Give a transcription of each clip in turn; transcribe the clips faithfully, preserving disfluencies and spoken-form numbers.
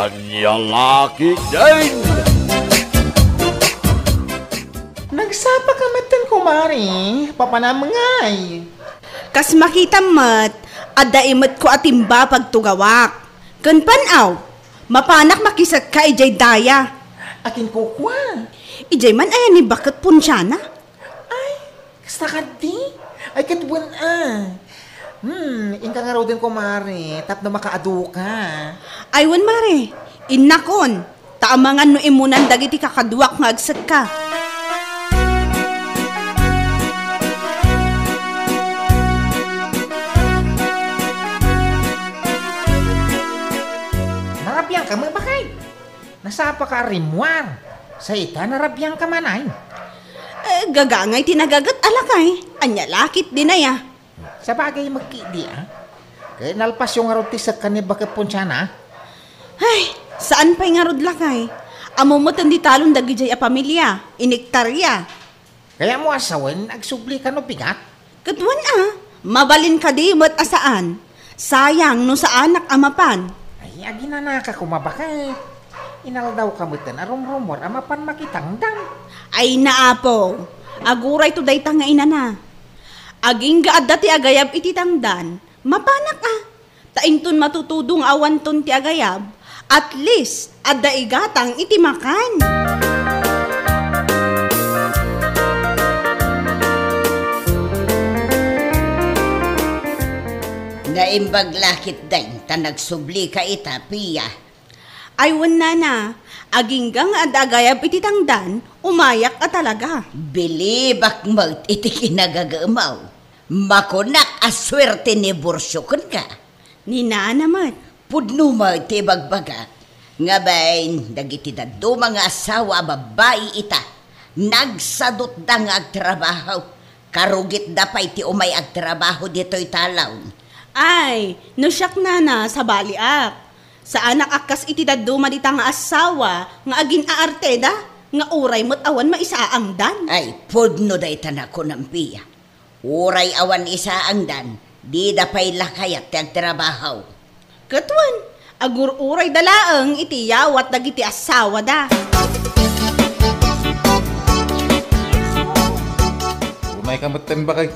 Ania la ketdin? Nagsapa ka metten, kumare. Papanam ngay? Kas makitam met, adda imetko a timba pagtugawak. Ken pan-aw, mapanak makisekka idiay daya. Akin kukua? Idiay man aya ni baket ponsiana? Ay, kasta kadi? Ay, ket wen a. Hmm, inka ngaruden, kumare, tapno makaaduka. Ay, wen, mare. Innakon, ta amangan no immunan dagiti kakaduak nga agsekka. Narabiangka met, baket? Nasapaka a rimmuar. Sa ita, narabiangka man ay? Eh, gagangay ti nagaget a lakay. Ania la ketdin aya? Sabagay, met ketdi a. Ket nalpasyo ngarud ti sekka ni baket ponsiana? Ay, saan pay ngarud lakay. Ammom metten ti talon dagidiay a pamilia, iniktaria. Kayatmo a sawen, agsubli ka no pigat? Ket wen a, mabalin kadi met a saan. Sayang no saanak a mapan. Ay, aginanaka koma, baket. Inaldawka metten a rumrumor a mapan makitangdan. Ay, naapo, agurayto dayta nga inana. Agingga adda ti agayab iti tangdan, mapanak a. Ta inton matutudo nga awanton ti agayab, at least, adda igatang iti makan. Naimbag la ketdin ta nagsublika ita, Pia. Ay, wen, nana, agingga nga adda agayab iti tangdan, umayak a talaga. Bilibak met iti kinagagamaw. Makunak a suerte ni Borcio kenka. Ni nana met. Pudno met ti ibagbagak. Ngaben, dagiti dadduma nga asawa a babbai ita, nagsadutda nga agtrabaho. Karugitda pay ti umay agtrabaho ditoy talon. Ay, no siak, nana, sabaliak. Saanak a kas iti dadduma dita nga asawa nga agin-aarteda, nga uray met awan maisaangdan. Ay, pudno dayta nakunam, Pia. Uray awan isaangdan, dida pay la kayat ti agtrabaho. Ket wen, agur-urayda laeng iti yawat dagiti asawada. Unayka metten, baket.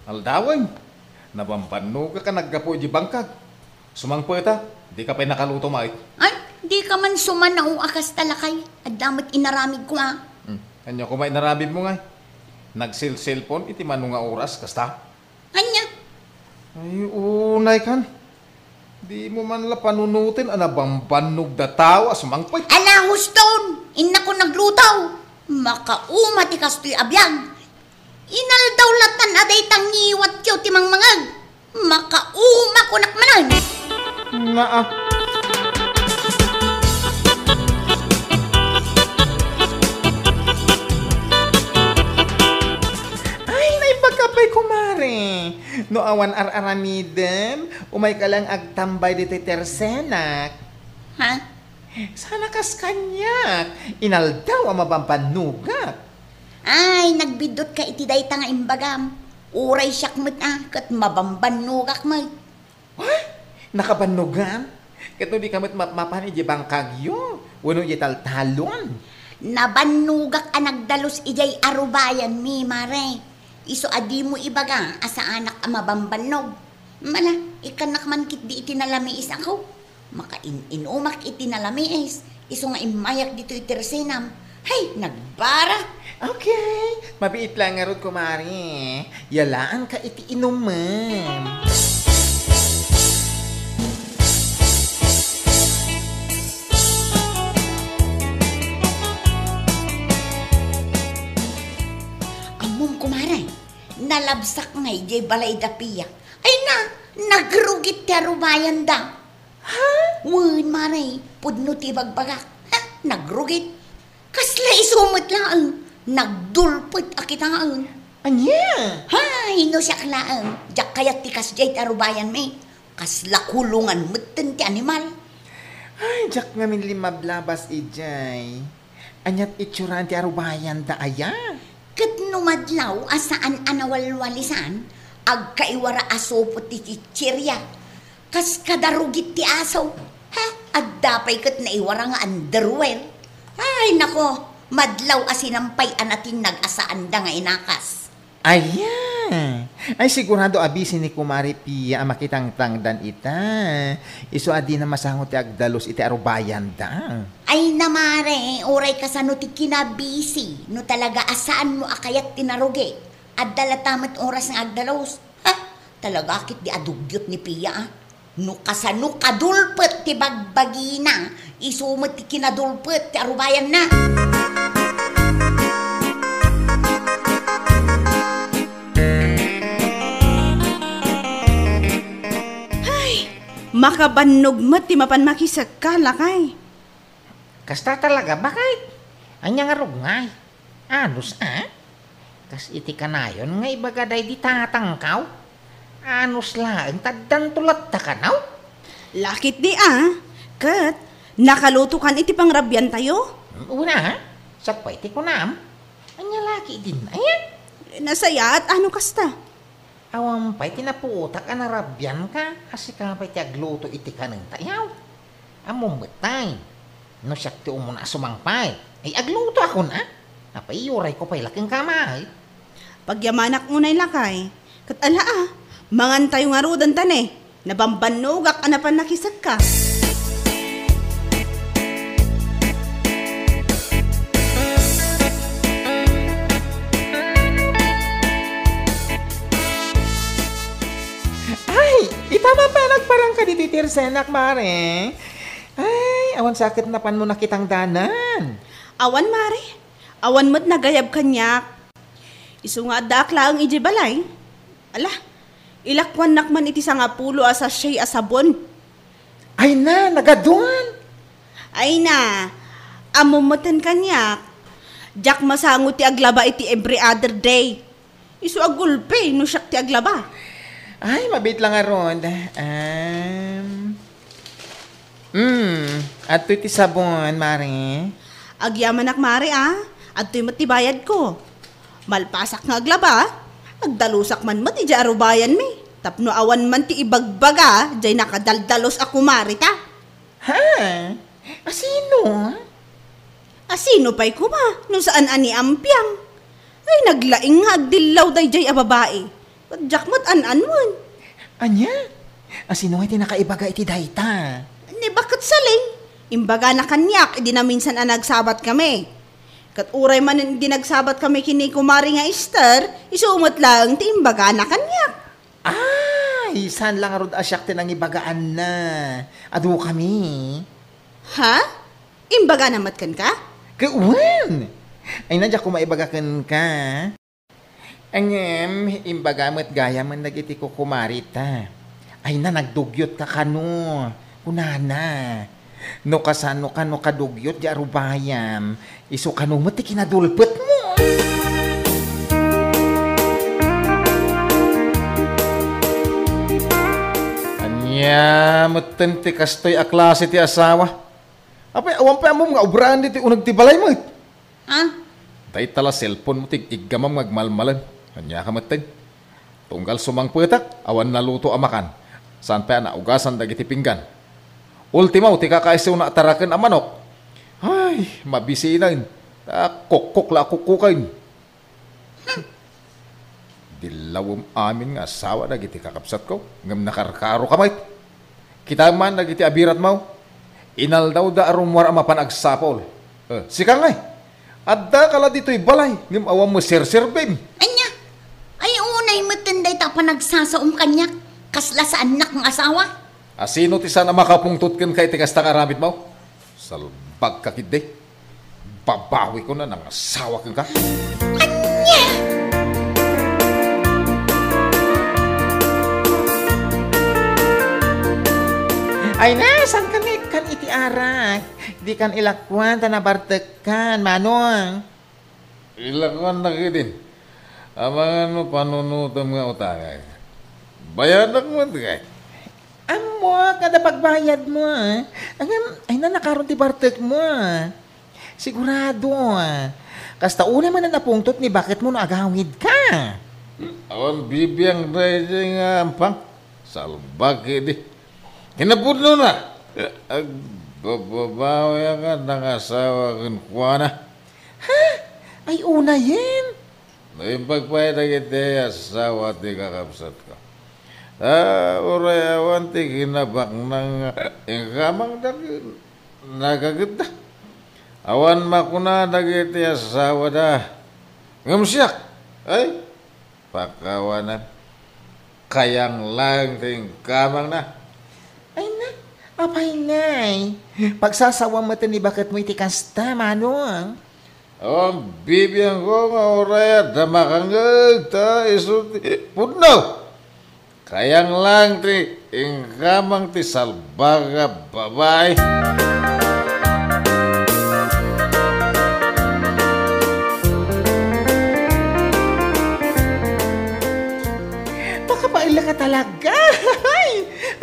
Aldawen, nabambannogak a naggapu iti bangkag. Sumangpet a, dika pay nakaluto met. Ay, dika man sumanao a kasta, lakay. Adda met inaramidko a. Hmm, ania koma inaramidmo ngay? Nagselselpon iti mano nga oras, kasta? Ania? Ay, unaykan. Dimo man la panunoten a nabambannogda tao a sumangpet. Ala, huston! Innakon nagluto. Makauma ti kastoy a biag. Inaldaw latan a dayta ngiwatyo ti mangmangeg. Makauma kunak manen. Naa. Ay, naimbag ka pay, kumare. No awan ar-aramidem, umayka lang agtambay ditoy tersenak. Ha? Sana kas kaniak, inaldaw a mabambannogak. Ay, nagbiddutka iti dayta nga imbagam. Uray siak met a, ket mabambannogak met. Wa? Nakabannogam? Ket no dika met mapmapan idiay bangkagyo, wenno idiay taltalon? Nabannogak a nagdalus idiay arubayanmi, mare. Isu a dimo ibaga a saanak a mabambannog. Mala, ikkannak man ketdi iti nalamiis ako. Makain-inumak iti nalamiis, isu nga immayak ditoy tersenam. Hay, nagbara! Okay, mabiit lang ngarud, kumare. Yalaanka iti inumem. Ammom, kumare, nalabsak ngay diay balay da Pia. Ay na, nagrugit ti arubayanda. Ha? Wen, mare, pudno ti ibagbagak. Ha? Nagrugit. Kasla isu met laeng. Nagdulpet a kitaen. Ania? Hay, no siak laeng. Diak kayat ti kasdiay ti arubayanmi. Kasla kulongan metten ti animal. Ay, diak ngamin limmablabas idiay. Ania ti itsuraan ti arubayanda aya? Ket no madlaw a saan a nawalwalisan, agkaiwara a supot ti chichiria. Kas kada rugit ti aso. Ha? Adda pay ket naiwara nga underwear. Ay, nako, madlaw a sinampay a natinnag a saanda nga inakas. Aya! Ay, sigurado a busy ni Kumare Pia a makitangtangdan ita. Isu a dina masango ti agdalus iti arubayanda. Ay na, Mare, uray kasano ti kinabisi, no talaga a saanmo a kayat ti narugi. Adda latta met oras nga agdalus. Ha? Talaga ket di adugyot ni Pia, a. No kasano kadulpet ti bagbagina, isu met ti kinadulpet ti arubayanna. Ay, makabannog met ti mapan makisekka, lakay. Kasta talaga, baket? Ania nga rugngay? Anus, a? Kas iti kanayon nga ibaga daydi tatangkaw? Anus laeng ta addanto latta kanaw? Lakit di, a? Ket, nakalutokan iti pangrabiantayo? Una, a? Siak pay ti kunam. Ania laki din, aya? Nasayaat, ano kasta? Awan pay ti napuotak a narabianka a sika pay ti agluto iti kanentayaw. Ammom met tay, no siak ti umuna a sumangpay, ay aglutoakon a. Apay, iyurayko pay la kenka met. Pagyamanak unay lakay, ket ala a, mangantayo ngaruden ta ne. Nabambannogak a napan nakisekka. Ay, ita man pay nagparangka ditoy tirsenak, Mare. Ay, awan sa ket napanmo nakitangdanan. Awan, Mare. Awan met nagayab kaniak. Isu nga addaak laeng idiay balay. Ala, ilakuannak man iti sangapulo a sachet a sabon. Ay na, nagaduan! Ay na, ammom metten kaniak. Diak masango ti aglaba iti every other day. Isu a gulpi no siak ti aglaba. Ay, mabiit la ngarud. Um, mm, adtoy ti sabon, Mare. Agyamanak, Mare, a. Adtoy met ti bayadko. Malpasak nga aglaba, agdalusak man met idiay arubayanmi. Tapno awan man ti ibagbaga, diay nakadaldalus a kumareta. Ha? Asino? Asino pay koma no saan a ni Ampiang? Ay, naglaing nga agdillaw daydiay a babai. Ket diak met an-anuen. Ania? Asino ngay ti nakaibaga iti dayta? Ni Baket Saling. Imbagana kaniak idi naminsan a nagsabat kami. Ket uray manen idi nagsabat kami ken ni Kumare nga Ester, isu met laeng ti imbagana kaniak. Ay, saan la ngarud a siak ti nangibagaanna? Adu kami. Ha? Imbagana met kenka? Ket wen! Ay na, diak koma ibaga kenka. Ngem, imbaga met gayam dagiti kukumareta. Ay na, nagdugyotka kano, kunana. No kasano kano kadugyot diay arubayam, isu kano met ti kinadulpetmo. Ania metten ti kastoy a klase ti asawa? Apay, awan pay ammom nga obraen ditoy uneg ti balay met? Ha? Dayta la cellphone mo ti ig-iggamam nga agmalmalen. Ania ka metten? Tunggal sumangpetak, awan naluto a makan. Saan pay a naugasan dagiti pinggan. Ultimo, ti kakaisuna a taraken a manok. Ay, mabisinen. Ta kokkok la a kokkoken. Dillawem amin nga asawa dagiti kakabsatko, ngem nakarkaroka met. Kitaem man dagiti abiratmo. Inaldawda a rummuar a mapan agsapul. Eh, sika ngay, addaka la ditoy balay, ngem awan mo serserbim. Ania? Ay, unay metten dayta a panagsasaom kaniak. Kasla saannak nga asawa. Asino ti saan a makapungtot kenka iti kasta nga aramidmo? Salbagka ketdi. Babawikon a nangasawa kenka. Ania? Ay na, saan ka ngikkan iti arak? Dikan ilakuan ta nabartekkan, Manong. Ilakuannak idin. Amangan mo panunutem nga utangak. Bayadak met kay. Ammok, adda pagbayadmo, a. Ngem, ay na, nakaron ti bartekmo, a. Sigurado, a. Kasta unay manen a pungtot ni baketmo no agawidka. Awan bibiang daydiay nga ampang. Salbag idi. Kinapudnona, ag-, Babawi a nga nangasawa kenkuana. Ha? Ay, unayen? Naimbag pay dagiti asawa ti kakabsatko. Ta uray awan ti kinabaknang inkamangda ken nagagetta. Awan makuna dagiti asawada. Ngem siak, ay, pakawanan. Kayang laeng ti inkamangna. Ay na, apay ngay? Pagsasawam met ni baketmo iti kasta, Manong. Awan bibiangko nga uray adda makangngeg ta isu ti pudno. Kayang laeng ti inkamang ti salbag a babai. Makapaila ka talaga. Ay,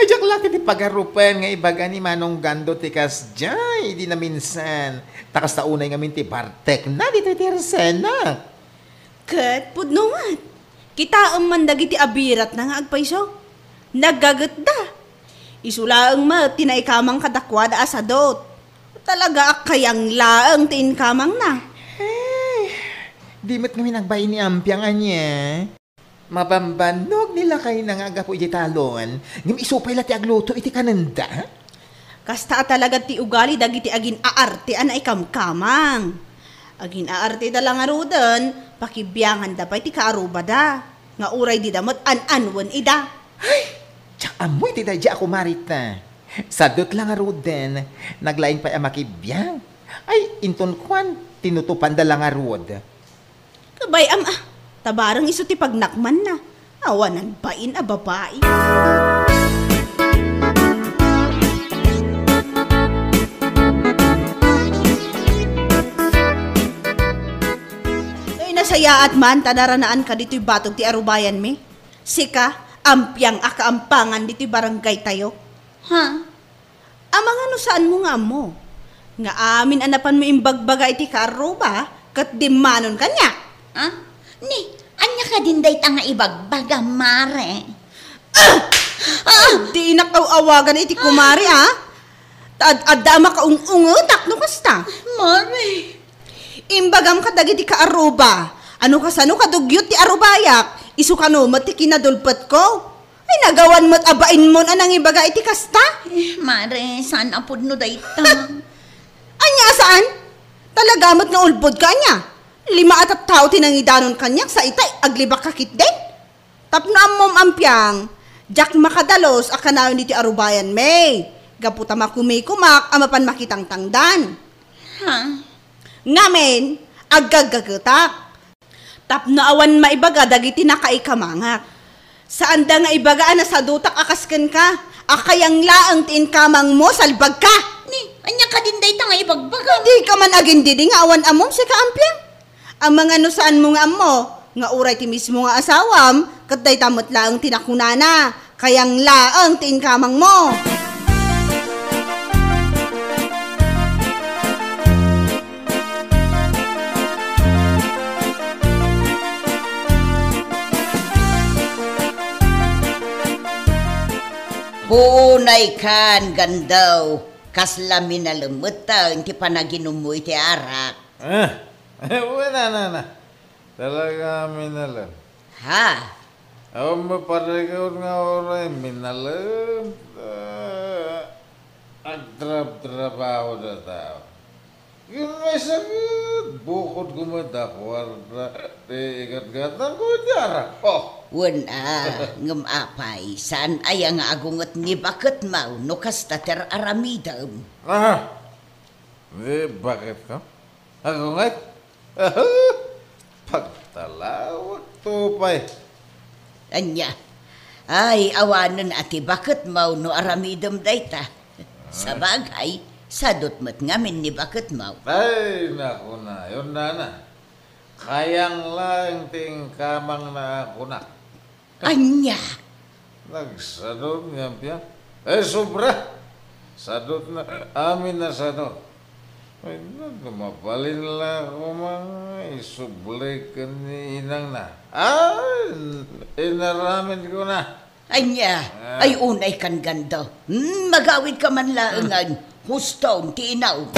diak la ket ti pagarupen nga ibaga ni Manong Gando ti kasdiay idi naminsan. Ta kasta unay ngamin ti bartekna ditoy ti Arsena. Ket pudno met, kitaem man dagiti abiratna nga agpayso. Naggagetda. Isu laeng met ti naikamang kadakuada a sadot. Talaga a kayang laeng ti inkamangna. Ay, di met ngamin agbain ni Ampiang ania. Mabambannog ni lakayna nga aggapu iti talon, ngem isu pay la ti agluto iti kanenda. Kasta a talaga ti ugali dagiti agin-aarte a naikamkamang. Agin-aarte da la ngaruden, pakibianganda pay ti kaarubada, nga uray dida met an-anuen ida. Ay, diak ammo iti daydi a kumarita. Sadot la ngaruden, naglaing pay a makibiang. Ay, inton kuan, tinutupanda la ngarud. Kabay-am a, ta bareng isu ti pagnakmanna. Awanan bain a babai. Ay, nasayaat man ta naranaanka ditoy batog ti arubayanmi. Sika, Ampiang a kaampangan ditoy barangay tayo. Ha? Amangan no saanmo nga ammo nga amin a napanmo imbagbaga iti kaarruba ket dimmanon kaniak. Ah? Ni, ania kadin dayta nga ibagbaga, mare? Ah! Ah! Dinak aw-awagan iti kumare, ah. Ta ad-adda a makaung-ungetak no kasta. Mare. Imbagam kadagiti kaarruba, ano kasano kadugyot ti arubayak, isu kano met ti kinadulpetko. Ay, nagawan met a bainmon a nangibaga iti kasta? Eh, mare, saan a pudno dayta? Ania a saan? Talaga met nga ulbodka ania? Lima a tattao ti nangidanon kaniak sa itay aglibakka ketdin? Tapno ammom, Ampiang, diak makadalus a kanayon iti arubayanmi. Gapu ta makumikumak a mapan makitangtangdan. Ha? Ngamin, aggaggagetak. Tapno awan maibaga dagiti nakaikamangak. Saanda nga ibaga a nasadutak a kas kenka, a kayang laeng ti inkamangmo, salbagka! Ni, ania kadin dayta nga ibagbaga? Dika man agindidi nga awan ammom sika, Ampiang. Amangan no saanmo nga ammo, nga uray ti mismo nga asawam, ket dayta met laeng ti nakunana, kayang laeng ti inkamangmo. Puonay kan, Gando, kasla minalem metten ti panaginummo iti arak. Ah, wen a, nana. Talaga a minalem. Ha? Awan maparikut nga uray minalem, ah, agtrabtrabaho da tao. Ngem maysa ket bukod koma da kuarta ti igatgatangko iti arak. Oh! Wen a, ngem apay, saan aya nga agunget ni baketmo no kasta ti ar-aramidem? Aha! Ni baketko? Agunget? Pagtalawak to pay. Ania? Ay, awanen a ti baketmo no aramidem dayta. Sabagay, sadot met ngamin ni baketmo. Ay, nakunayon, nana. Kayang laeng ti inkamangna a kunak. Ania? Nagsadot nga biag. Ay, sobra! Sadot na, amin a sadot. Ay, na, mabalin la koma nga isubli ken ni inangna. Ah, inaramid ko na. Ania? Ah. Ay, unay kan, Gando. Hmm, magawid ka man laengen. Huston ti inaw.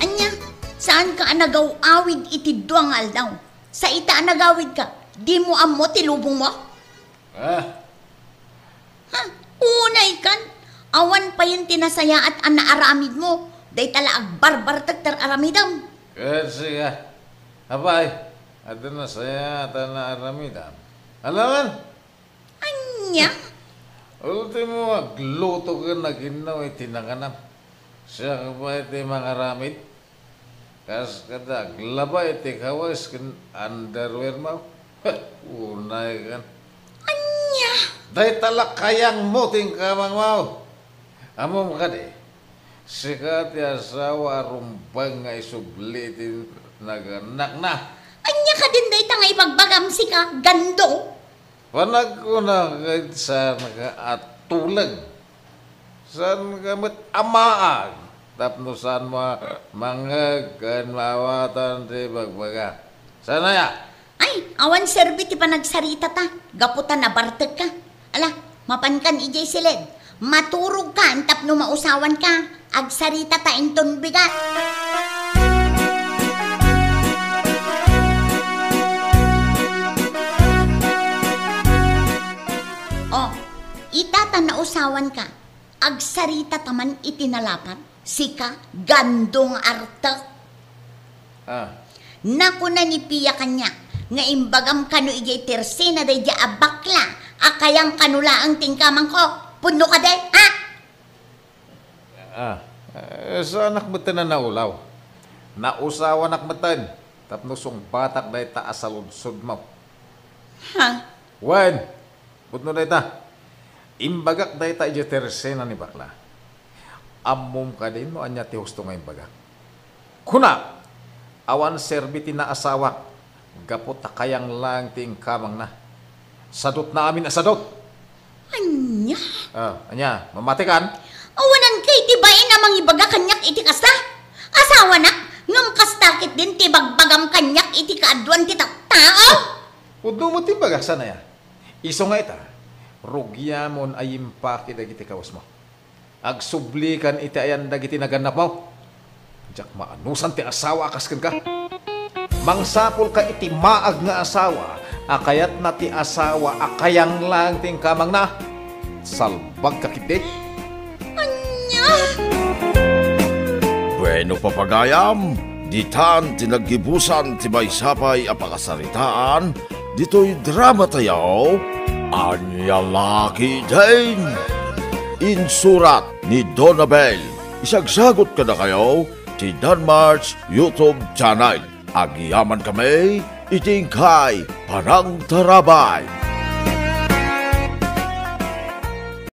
Ania, saanka a nagaw-awid iti dua nga aldaw? Sa ita a nagawidka, dimo ammo ti lubongmo? Ah, Ha? Unay kan? Awan payen ti nasayaat a naaramidmo. Dayta la agbarbartek ti aramidem. Ket sika, apay, adda nasayaat a naaramidam? Alangan? Ania? Ultimo, agluto ken aginnaw iti nanganam. Siak pay ti mangaramid. Kas kada aglaba iti kawes ken underwear mo. Unay kan. Ania? Dayta la kayangmo ti inkamangmo. Ammom kadi, sika ti asawa a rumbeng nga isubli iti nagannakna. Ania kadin dayta nga ibagbagam sika, Gandong? Panagkunak ket saanka a tuleng. Saanka met a maag tapno saanmo a mangngeg ken maawatan ti ibagbaga. Saan aya? Ay, awan serbi ti panagsaritata, gapu ta nabartekka. Ala, mapankan idiay siled. Maturogkan tapno mausawanka. Agsaritata inton bigat. Oh, ita ta nausawanka. Agsaritata man iti nalapat, sika, Gandong Artek. Ah. Nakuna ni Pia kaniak nga imbagam kano idiay tersena daydiay a bakla a kayang kano laeng ti inkamangko. Pudno kadi, ha? Ah, eh, saanak metten a naulaw. Nausawanak metten tapno sungbatak dayta a saludsodmo. Ha? Wen, pudno dayta. Imbagak dayta idiay tersena ni bakla. Ammom kadin no ania ti husto nga imbagak? Kunak, awan serbi ti naasawak gapu ta kayang laeng ti inkamangna. Sadutna amin a sadut. Ania? Ah, ania? Mamatikan? Awanan kay ti bain a mangibaga kaniak iti kasta? Asawanak, ngem kasta ketdin ti ibagbagam kaniak iti kaaduan ti tattao? Pudno met ti imbagak, saan aya? Isu nga ita, rugiamon a yimpaki dagiti kawesmo. Agsublikan iti ayan dagiti nagannapmo. Diak maanusan ti asawa a kas kenka. Mangsapulka iti maag nga asawa a kayatna ti asawa a kayang laeng ti inkamangna. Salbagka ketdi. Ania? Bueno, papagayam, ditan ti naggibusan ti maysa pay a pakasaritaan ditoy drama tayo, Ania La Ketdin. Insurat ni Donabel. Isagsagut kadakayo ti Danmart's YouTube channel. Agyaman kami iti inkay panangtarabay.